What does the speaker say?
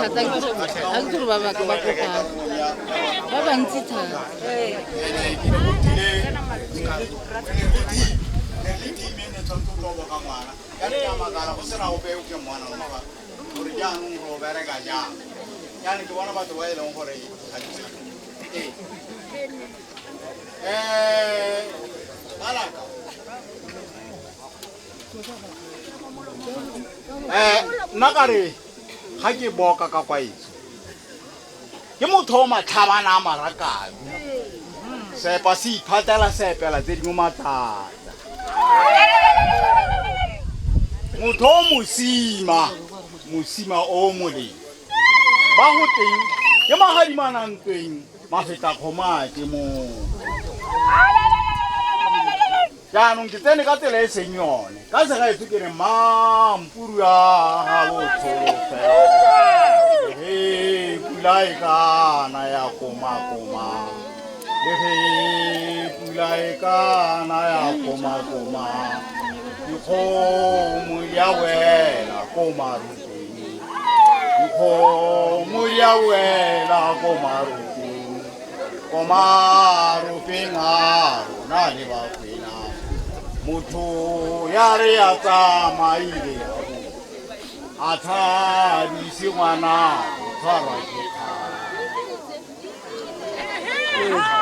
thata a ke gore ba ba ba ko kae ba bantsi thata. Gore jaanong ro bereka jang jaanong, ke bona batho ba e leng gore ga ke balaka nna ka re ga ke boka ka kwaetso ke motho o matlhabana a marakabi sepa se iphatela seepela tse dingwe matsatsa motho o mosima mosima o molemo ba go teng ke magadimana ntweng mafeta kgoma ke moo. Jaanong ke tsene ka tsela e seng yone ka segaetso ke re mampuru a ga botsholofela ge pula e kana ya komakoma le ge pula e kana ya komakoma dikgomo di a wela ko marupeng, dikgomo di a wela ko marupeng, ko marupeng a rona le Bakwena. Motho ya re ya tsamaile a thabise ngwana go tshwarwa ke kgang.